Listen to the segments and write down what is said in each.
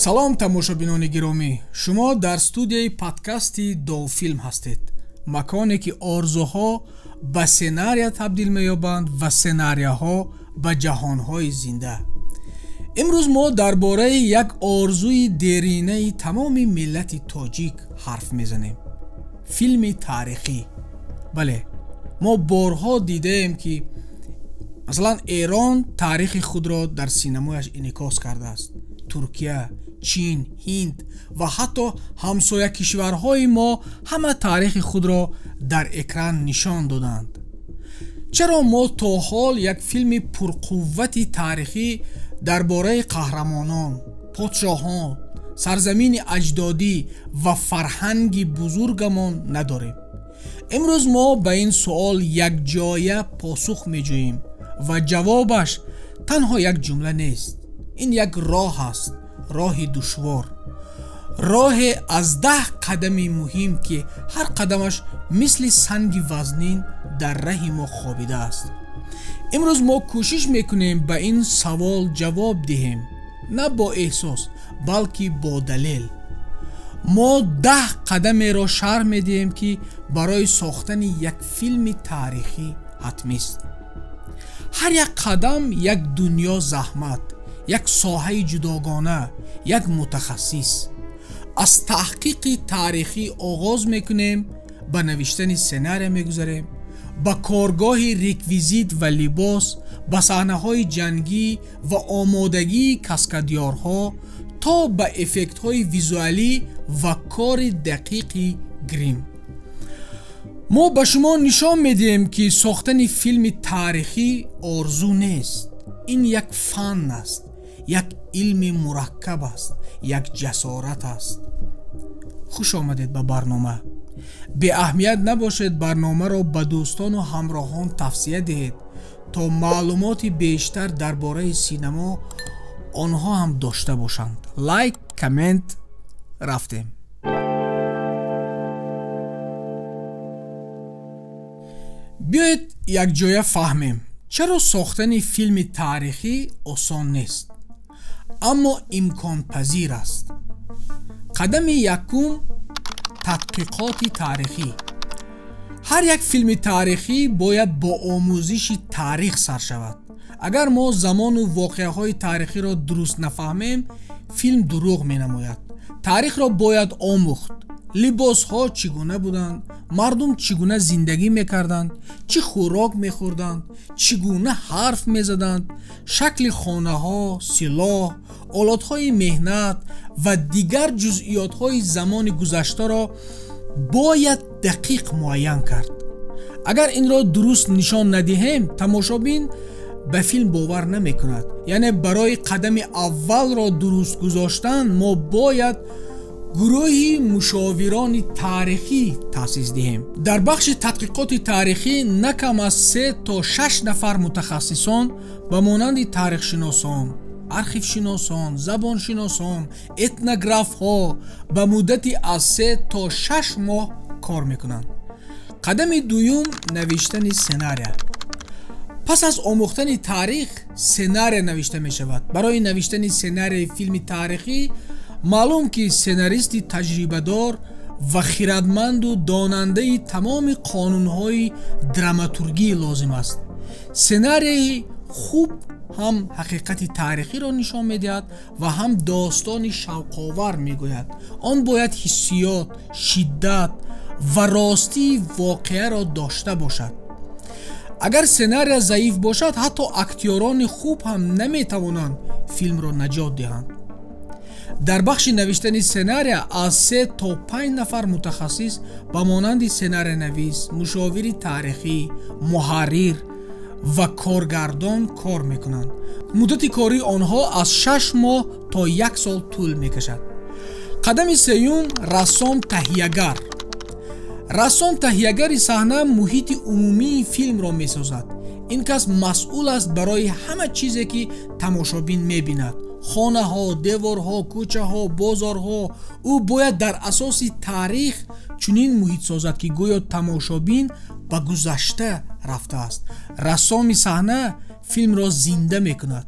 Салом, тамошобинони гиромӣ. Шумо дар студияи подкасти Довфилм ҳастед, маконе ки орзуҳо ба сценария табдил меёбанд ва сценарияҳо ба ҷаҳонҳои зинда. Имрӯз мо дар бораи як орзуи деринаи тамоми миллати тоҷик ҳарф мезанем. Филми таърихӣ. Бале, мо борҳо дидаем, ки масалан Эрон таърихи худро дар синамояш инъикос кардааст. Туркия, Чин, Ҳинд ва ҳатто ҳамсоя кишварҳои мо ҳама таърихи худро дар экран нишон доданд. Чаро мо то ҳол як филми пурқуввати таърихӣ дар бораи қаҳрамонон, подшоҳон, сарзамини аҷдодӣ ва фарҳанги бузургамон надорем? Имрӯз мо ба ин суол якҷоя посух меҷӯем ва ҷавобаш танҳо як ҷумла нест. Ин як роҳ аст, роҳи душвор, роҳе аз 10 қадами муҳим, ки ҳар қадамаш мисли санги вазнин дар раҳи мо хобидааст. Имрӯз мо кӯшиш мекунем ба ин савол ҷавоб диҳем, на бо эҳсос, балки бо далел. Мо 10 қадамеро шарҳ медиҳем, ки барои сохтани як филми таърихӣ ҳатмист. Ҳар як қадам як дунё заҳмат, як соҳаи ҷудогона, як мутахассис. Аз таҳқиқи таърихӣ оғоз мекунем, ба навиштани сценария мегузарем, ба коргоҳи реквизит ва либос, ба саҳнаҳои ҷангӣ ва омодагии каскадёрҳо то ба эффектҳои визуалӣ ва кори дақиқи грим. Мо ба шумо нишон медиҳем, ки сохтани филми таърихӣ орзу нест. Ин як фан аст, як илми мураккаб аст, як ҷасорат аст. Хуш омадед ба барнома. Беаҳамият набошед, барномаро ба дӯстону ҳамроҳон тавсия диҳед, то маълумоти бештар дар бораи синамо онҳо ҳам дошта бошанд. Лайк, коммент. Рафтем. Биёед якҷоя фаҳмем, чаро сохтани филми таърихӣ осон нест, аммо имконпазир аст. Қадами якум: тадқиқоти таърихӣ. Ҳар як филми таърихӣ бояд бо омӯзиши таърих сар шавад. Агар мо замону воқеаҳои таърихиро дуруст нафаҳмем, филм дурӯғ менамояд. Таърихро бояд омӯхт. Либосҳо чӣ гуна буданд, мардум чӣ гуна зиндагӣ мекарданд, чӣ хӯрок мехӯрданд, чӣ гуна ҳарф мезаданд, шакли хонаҳо, силоҳ, олотҳои меҳнат ва дигар ҷузъиётҳои замони гузаштаро бояд дақиқ муайян кард. Агар инро дуруст нишон надиҳем, тамошобин ба филм бовар намекунад. Яъне барои қадами аввалро дуруст гузоштан мо бояд гурӯҳи мушовирони таърихӣ таъсис диҳем. Дар бахши тадқиқоти таърихӣ на кам аз 3 то 6 нафар мутахассисон ба монанди таърихшиносон, архившиносон, забоншиносон, этнографҳо ба муддати аз 3 то 6 моҳ кор мекунанд. Қадами дуюм: навиштани сценария. Пас аз омӯхтани таърих сценария навишта мешавад. Барои навиштани сценарияи филми таърихӣ маълум ки сценаристи таҷрибадор ва хирадманду донандаи тамоми қонунҳои драматургӣ лозим аст. Сценарияи хуб ҳам ҳақиқати таърихиро нишон медиҳад ва ҳам достони шавқовар мегӯяд. Он бояд ҳиссиёт, шиддат ва ростии воқеаро дошта бошад. Агар сценария заиф бошад, ҳатто актёрони хуб ҳам наметавонанд филмро наҷот диҳанд. Дар бахши навиштани сценария аз 3 то 5 нафар мутахассис ба монанди сценариянавис, мушовири таърихӣ, муҳаррир ва коргардон кор мекунанд. Муддати кории онҳо аз 6 моҳ то 1 сол тӯл мекашад. Қадами сеюм: рассом таҳиягар. Рассом таҳиягари саҳна муҳити умумии филмро месозад. Ин кас масъул аст барои ҳама чизе, ки тамошобин мебинад: хонаҳо, деворҳо, кӯчаҳо, бозорҳо. Ӯ бояд дар асоси таърих чунин муҳит созад, ки гӯё тамошобин ба гузашта рафтааст. Рассоми саҳна филмро зинда мекунад.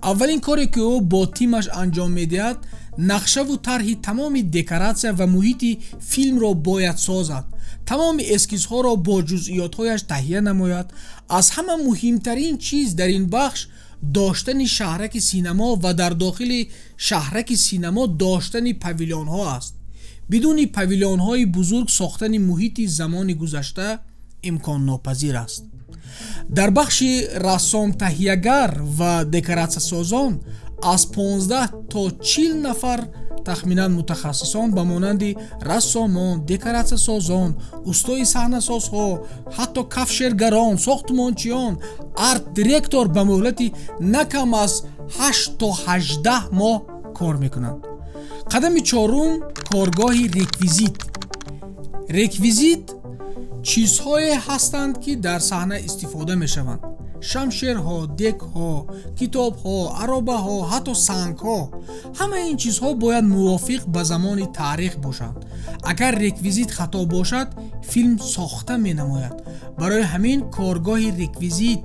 Аввалин коре, ки ӯ бо тимаш анҷом медиҳад, нақшаву тарҳи тамоми декоратсия ва муҳити филмро бояд созад, тамоми эскизҳоро бо ҷузъиётҳояш таҳия намояд. Аз ҳама муҳимтарин чиз дар ин бахш доштани шаҳраки синамо ва дар дохили шаҳраки синамо доштани павилионҳо аст. Бидуни павилионҳои бузург сохтани муҳити замони гузашта имконнопазир аст. Дар бахши рассом-таҳиягар ва декоратсиясозон аз 15 то 40 нафар тахминан мутахассисон ба монанди рассомон, декоратсиясозон, устои саҳнасозҳо, ҳатто кафшергарон, сохтмончиён, арт-директор ба муҳлати на кам аз 8 то 18 моҳ кор мекунанд. Қадами чорум коргоҳи реквизит. Реквизит чизҳое ҳастанд, ки дар саҳна истифода мешаванд. Шамшерҳо, декҳо, китобҳо, аробаҳо, ҳатто сангҳо. Ҳамаи ин чизҳо бояд мувофиқ ба замони таърих бошанд. Агар реквизит хато бошад, филм сохта менамояд. Барои ҳамин коргоҳи реквизит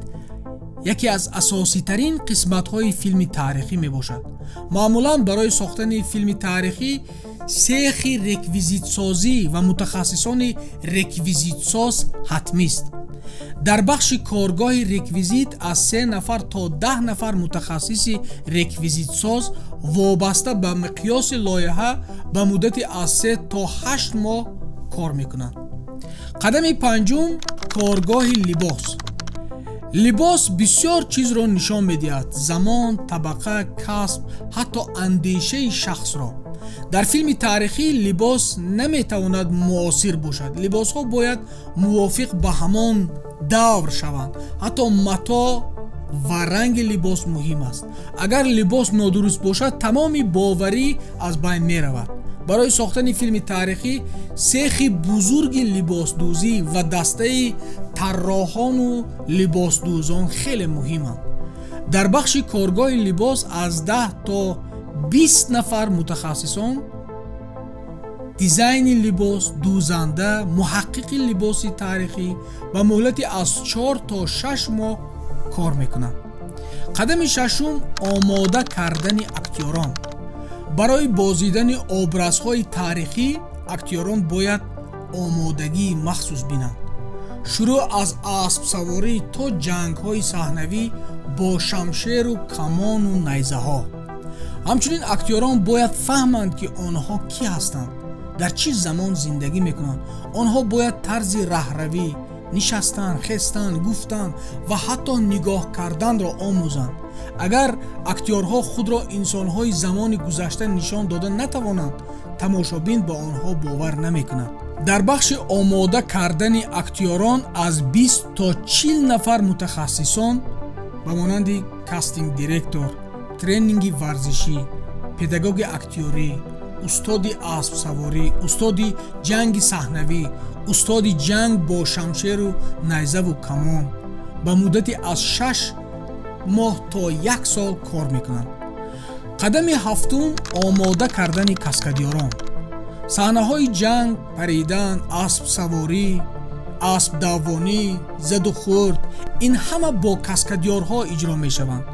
яке аз асоситарин қисматҳои филми таърихӣ мебошад. Маъмулан барои сохтани филми таърихӣ сехи реквизитсозӣ ва мутахассисони реквизитсоз ҳатмист. Дар бахши коргоҳи реквизит аз 3 нафар то 10 нафар мутахассиси реквизитсоз вобаста ба миқёси лоиҳа ба муддати аз 3 то 8 моҳ кор мекунанд. Қадами панҷум коргоҳи либос. Либос бисёр чизро нишон медиҳад: замон, табақа, касб, ҳатто андешаи шахсро. Дар филми таърихӣ либос наметавонад муосир бошад. Либосҳо бояд мувофиқ ба ҳамон давр шаванд. Ҳатто мато ва ранги либос муҳим аст. Агар либос нодуруст бошад, тамоми боварӣ аз байн меравад. Барои сохтани филми таърихӣ сехи бузурги либосдӯзӣ ва дастаи тарроҳону либосдӯзон хеле муҳиманд. Дар бахши коргоҳи либос аз 10 то 20 нафар мутахассисон дизайни либос, дӯзанда, муҳаққиқи либоси таърихӣ ба муҳлати аз 4 то 6 моҳ кор мекунанд. Қадами шашум омода кардани актёрон. Барои бозидани образҳои таърихӣ актёрон бояд омодагии махсус бинанд. Шурӯъ аз аспсаворӣ то ҷангҳои саҳнавӣ бо шамшеру камону найзаҳо. Ҳамчунин актёрон бояд фаҳманд, ки онҳо кӣ ҳастанд, дар чӣ замон зиндагӣ мекунанд. Онҳо бояд тарзи раҳравӣ, нишастан, хестан, гуфтан ва ҳатто нигоҳ карданро омӯзанд. Агар актёрҳо худро инсонҳои замони гузашта нишон дода натавонанд, тамошобин ба онҳо бовар намекунад. Дар бахши омода кардани актёрон аз 20 то 40 нафар мутахассисон ба монанди кастинг-директор, тренинги варзишӣ, педагоги актёрӣ, устоди аспсаворӣ, устоди ҷанги саҳнавӣ, устоди ҷанг бо шамшеру найзаву камон ба муддати аз 6 моҳ то 1 сол кор мекунанд. Қадами ҳафтум омода кардани каскадёрон. Саҳнаҳои ҷанг, паридан, аспсаворӣ, аспдавонӣ, заду хӯрд ин ҳама бо каскадёрҳо иҷро мешаванд.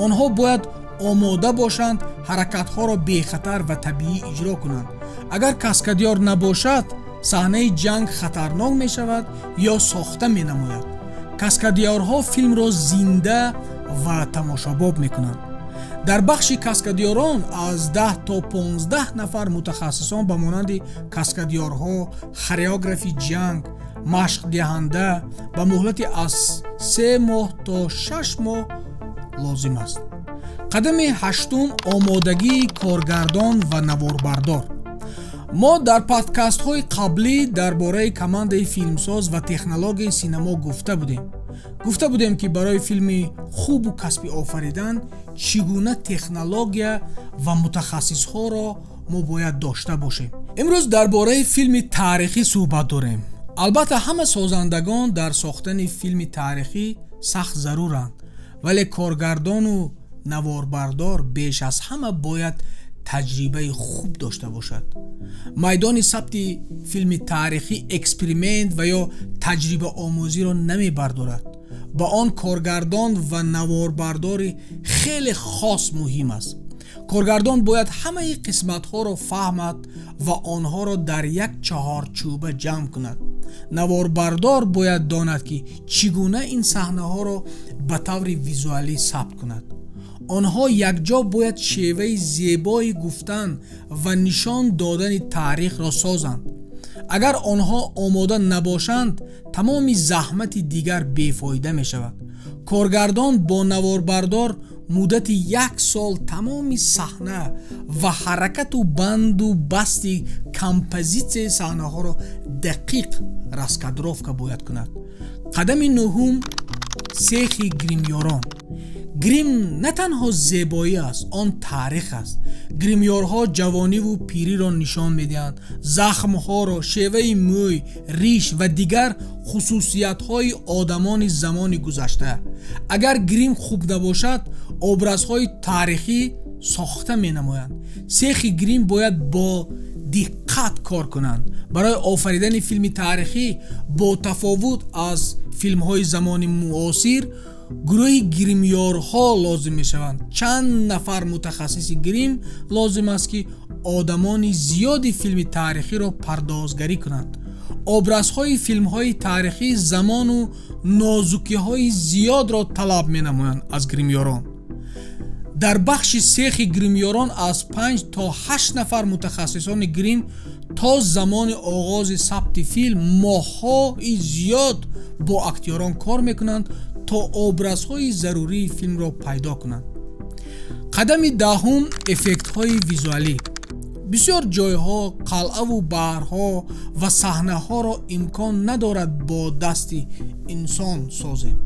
Онҳо бояд омода бошанд, ҳаракатҳоро бехатар ва табиӣ иҷро кунанд. Агар каскадёр набошад, саҳнаи ҷанг хатарнок мешавад ё сохта менамояд. Каскадёрҳо филмро зинда ва тамошобоб мекунанд. Дар бахши каскадёрон аз 10 то 15 нафар мутахассисон ба монанди каскадёрҳо, хореографи ҷанг, машқдиҳанда ба муҳлати аз 3 моҳ то 6 моҳ лозим аст. Қадами ҳаштум омодагии коргардон ва наворбардор. Мо дар подкастҳои қаблӣ дар бораи командаи филмсоз ва технологияи синамо гуфта будем. Гуфта будем, ки барои филми хубу касбӣ офаридан чӣ гуна технология ва мутахассисҳоро мо бояд дошта бошем. Имрӯз дар бораи филми таърихӣ суҳбат дорем. Албатта ҳама созандагон дар сохтани филми таърихӣ сахт заруранд, вале коргардону наворбардор беш аз ҳама бояд таҷрибаи хуб дошта бошад. Майдони сабти филми таърихӣ эксперимент ва ё таҷрибаомӯзиро намебардорад. Ба он коргардон ва наворбардори хеле хос муҳим аст. Коргардон бояд ҳамаи қисматҳоро фаҳмад ва онҳоро дар як чаҳорчӯба ҷамъ кунад. Наворбардор бояд донад, ки чӣ гуна ин саҳнаҳоро ба таври визуалӣ сабт кунад. Онҳо якҷо бояд шеваи зебои гуфтан ва нишон додани таърихро созанд. Агар онҳо омода набошанд, тамоми заҳмати дигар бефоида мешавад. Коргардон бо наворбардор муддати як сол тамоми саҳна ва ҳаракату банду басти композитсияи саҳнаҳоро дақиқ раскадровка бояд кунад. Қадами нуҳум: сехи гримёрон. Грим на танҳо зебоӣ аст, он таърих аст. Гримёрҳо ҷавониву пириро нишон медиҳанд, захмҳоро, шеваи мӯй, риш ва дигар хусусиятҳои одамони замони гузашта. Агар грим хуб набошад, образҳои таърихӣ сохта менамоянд. Сехи грим бояд бо диққат кор кунанд. Барои офаридани филми таърихӣ бо тафовут аз филмҳои замони муосир, гурӯҳи гримёрҳо лозим мешаванд. Чанд нафар мутахассиси грим лозим аст, ки одамони зиёди филми таърихиро пардозгарӣ кунанд. Образҳои филмҳои таърихӣ замону нозукиҳои зиёдро талаб менамоянд аз гримёрон. Дар бахши сехи гримёрон аз 5 то 8 нафар мутахассисони грим то замони оғози сабти филм моҳҳои зиёд бо актёрон кор мекунанд, то образҳои зарурии филмро пайдо кунанд. Қадами даҳум: эффектҳои визуалӣ. Бисёр ҷойҳо, қалъаву баҳрҳо ва саҳнаҳоро имкон надорад бо дасти инсон созем.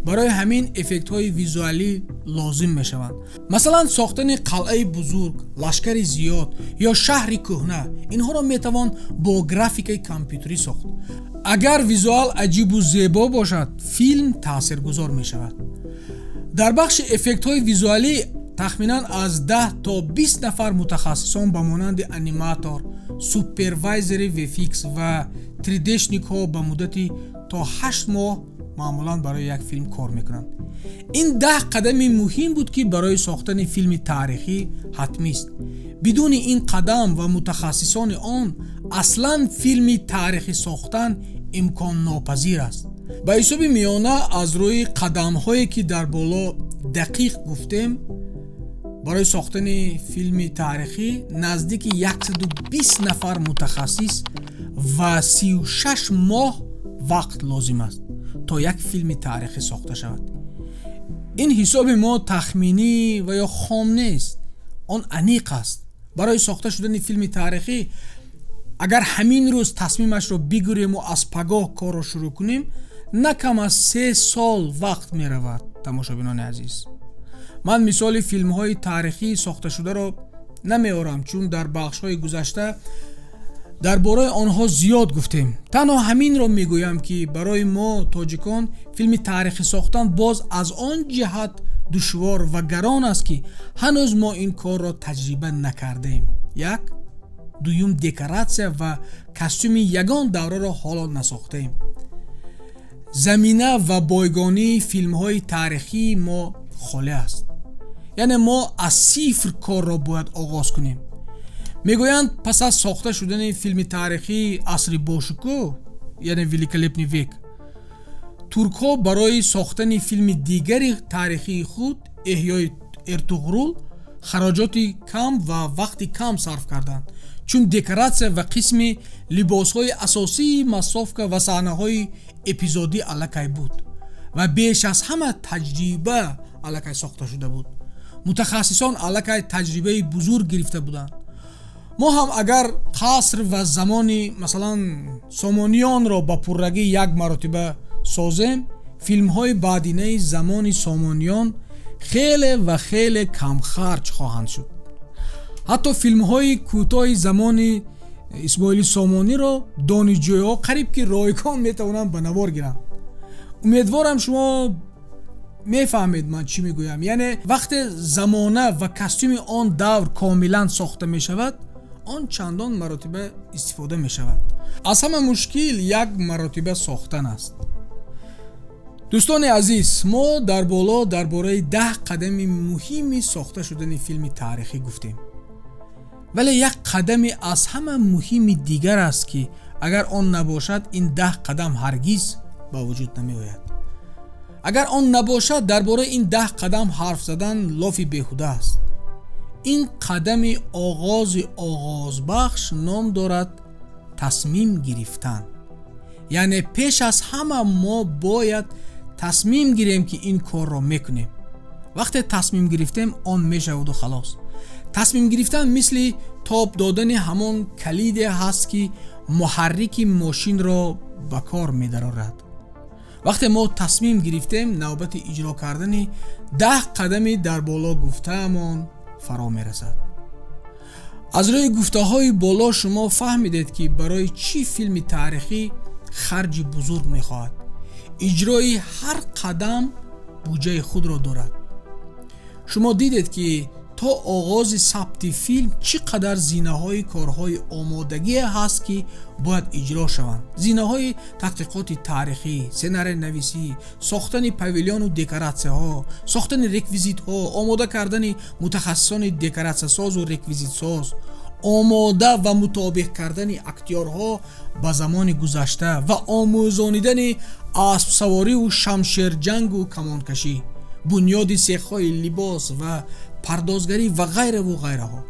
Барои ҳамин эффектҳои визуалӣ лозим мешаванд. Масалан, сохтани қалъаи бузург, лашкари зиёд ё шаҳри кӯҳна. Инҳоро метавон бо графикаи компютерӣ сохт. Агар визуал аҷибу зебо бошад, филм таъсиргузор мешавад. Дар бахши эффектҳои визуалӣ тахминан аз 10 то 20 нафар мутахассисон ба монанди аниматор, супервайзери VFX ва 3D-шникҳо ба муддати то 8 моҳ маъмулан барои як филм кор мекунанд. Ин 10 қадами муҳим буд, ки барои сохтани филми таърихӣ ҳатмист. Бидуни ин қадам ва мутахассисони он аслан филми таърихӣ сохтан имконнопазир аст. Ба ҳисоби миёна, аз рӯи қадамҳое, ки дар боло дақиқ гуфтем, барои сохтани филми таърихӣ наздики 120 нафар мутахассис ва 36 моҳ вақт лозим аст, то як филми таърихӣ сохта шавад. Ин ҳисоби мо тахминӣ ва ё хом нест, он аниқ аст. Барои сохта шудани филми таърихӣ агар ҳамин рӯз тасмимашро бигирему аз пагоҳ корро шурӯъ кунем, на кам аз 3 сол вақт меравад. Тамошобинони азиз, ман мисоли филмҳои таърихӣ сохташударо намеорам, чун дар бахшҳои гузашта дар бораи онҳо зиёд гуфтем. Танҳо ҳаминро мегӯям, ки барои мо тоҷикон филми таърихӣ сохтан боз аз он ҷиҳат душвор ва гарон аст, ки ҳанӯз мо ин корро таҷриба накардаем. Як, дуюм, декоратсия ва костюми ягон давраро ҳоло насохтаем. Замина ва бойгонии филмҳои таърихии мо холӣ аст. Яъне мо аз сифр корро бояд оғоз кунем. Мегӯянд, пас аз сохта шудани филми таърихии асри бошукӯҳ, яъне великолепный век, туркҳо барои сохтани филми дигари таърихии худ, Эҳёи Эртуғрул, хароҷоти кам ва вақти кам сарф карданд, чун декоратсия ва қисми либосҳои асосии массовка ва саҳнаҳои эпизодӣ аллакай буд ва беш аз ҳама таҷриба аллакай сохта шуда буд. Мутахассисон аллакай таҷрибаи бузург гирифта буданд. Мо ҳам агар қаср ва замони масалан сомониёнро ба пуррагӣ як маротиба созем, филмҳои баъдинаи замони сомониён хеле ва хеле камхарҷ хоҳанд шуд. Ҳатто филмҳои кӯтоҳи замони Исмоили Сомониро донишҷӯйҳо қариб ки ройгон метавонанд ба навор гиранд. Умедворам, шумо мефаҳмед ман чӣ мегӯям. Яъне вақте замона ва костюми он давр комилан сохта мешавад, он чандон маротиба истифода мешавад. Аз ҳама мушкил як маротиба сохтан аст. Дӯстони азиз, мо дар боло дар бораи 10 қадами муҳими сохта шудани филми таърихӣ гуфтем. Вале як қадами аз ҳама муҳими дигар аст, ки агар он набошад, ин 10 қадам ҳаргиз ба вуҷуд намеояд. Агар он набошад, дар бораи ин 10 қадам ҳарф задан лофи беҳуда аст. Ин қадами оғози оғозбахш ном дорад тасмим гирифтан. Яъне пеш аз ҳама мо бояд тасмим гирем, ки ин корро мекунем. Вақте тасмим гирифтем, он мешаваду халос. Тасмим гирифтан мисли тоб додани ҳамон калиде ҳаст, ки муҳаррики мошинро ба кор медарорад. Вақте мо тасмим гирифтем, навбати иҷро кардани 10 қадами дар боло гуфтаамон фаро мерасад. Аз рӯи гуфтаҳои боло шумо фаҳмидед, ки барои чӣ филми таърихӣ харҷи бузург мехоҳад. Иҷрои ҳар қадам буҷаи худро дорад. Шумо дидед, ки то оғози сабти филм чӣ қадар зинаҳои корҳои омодагие ҳаст, ки бояд иҷро шаванд. Зинаҳои таҳқиқоти таърихӣ, сценариянависӣ, сохтани павилиону декоратсияҳо, сохтани реквизитҳо, омода кардани мутахассисони декоратсиясозу реквизитсоз, омода ва мутобиқ кардани актёрҳо ба замони гузашта ва омӯзонидани аспсавориву шамшерҷангу камонкашӣ, бунёди сехҳои либос ва пардозгарӣ ва ғайраву ғайраҳо.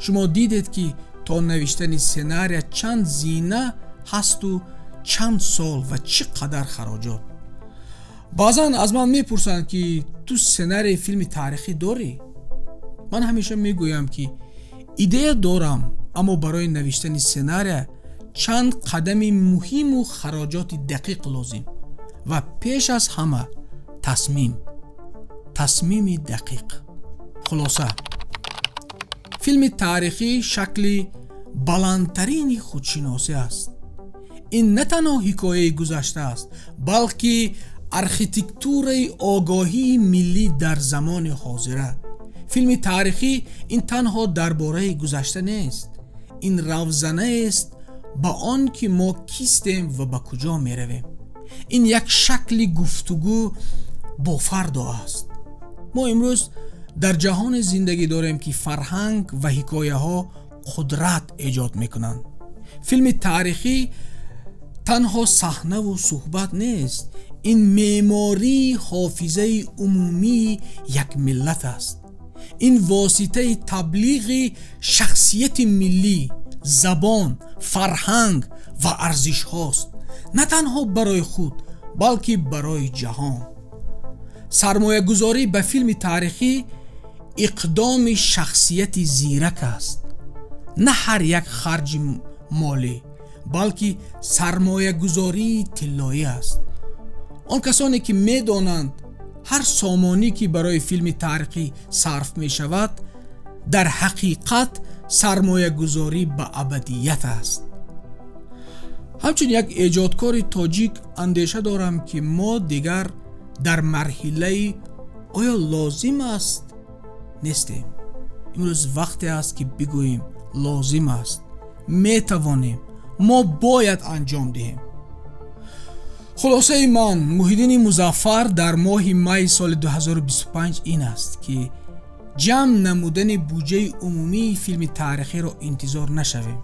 Шумо дидед, ки то навиштани сценария чанд зина ҳасту чанд сол ва чӣ қадар хароҷот. Баъзан аз ман мепурсанд, ки ту сценарии филми таърихӣ дорӣ? Ман ҳамеша мегӯям, ки идея дорам, аммо барои навиштани сценария чанд қадами муҳиму хароҷоти дақиқ лозим ва пеш аз ҳама тасмим, тасмими дақиқ. Хулоса, филми таърихӣ шакли баландтарини худшиносӣ аст. Ин на танҳо ҳикояи гузашта аст, балки архитектураи огоҳии миллӣ дар замони ҳозира. Филми таърихӣ ин танҳо дар бораи гузашта нест, ин равзанаест ба он ки мо кистем ва ба куҷо меравем. Ин як шакли гуфтугӯ бо фардо аст. Мо имрӯз дар ҷаҳоне зиндагӣ дорем, ки фарҳанг ва ҳикояҳо қудрат эҷод мекунанд. Филми таърихӣ танҳо саҳнаву суҳбат нест, ин меъмории ҳофизаи умумии як миллат аст. Ин воситаи таблиғи шахсияти миллӣ, забон, фарҳанг ва арзишҳост, на танҳо барои худ, балки барои ҷаҳон. Сармоягузорӣ ба филми таърихӣ иқдоми шахсияти зирак аст, на ҳар як харҷи молӣ, балки сармоягузории тиллоӣ аст. Он касоне ки медонанд ҳар сомонӣ ки барои филми таърихӣ сарф мешавад, дар ҳақиқат сармоягузорӣ ба абадият аст. Ҳамчун як эҷодкори тоҷик андеша дорам, ки мо дигар дар марҳилаи оё лозим аст нестем. Имрӯз вақте аст, ки бигӯем лозим аст, метавонем, мо бояд анҷом диҳем. Хулосаи ман, Муҳиддини Музаффар, дар моҳи майи соли 2025 ин аст, ки ҷамъ намудани буҷаи умумии филми таърихиро интизор нашавем.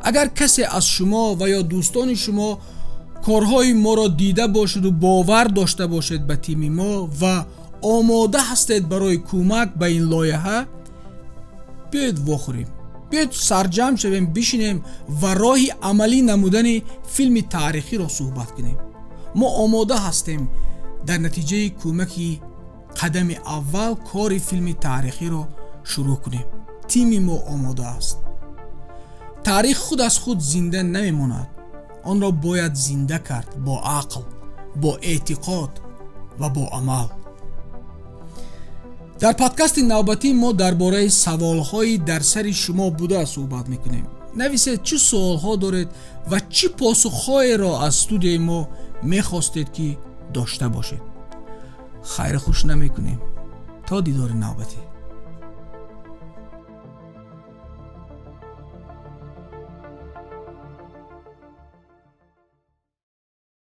Агар касе аз шумо ва ё дӯстони шумо корҳои моро дида бошеду бовар дошта бошед ба тими мо ва омода ҳастед барои кӯмак ба ин лоиҳа, биёед вохӯрем, биёед сарҷамъ шавем, бишинем ва роҳи амалӣ намудани филми таърихиро суҳбат кунем. Мо омода ҳастем дар натиҷаи кӯмаки қадами аввал кори филми таърихиро шурӯъ кунем. Тими мо омода аст. Таърих худ аз худ зинда намемонад, онро бояд зинда кард бо ақл, бо эътиқод ва бо амал. Дар подкасти навбатӣ мо дар бораи саволҳои дар сари шумо буда суҳбат мекунем. Нависед чӣ суолҳо доред ва чӣ посухҳоеро аз студияи мо мехостед, ки дошта бошед. Хайрхуш намекунем. То дидори навбатӣ.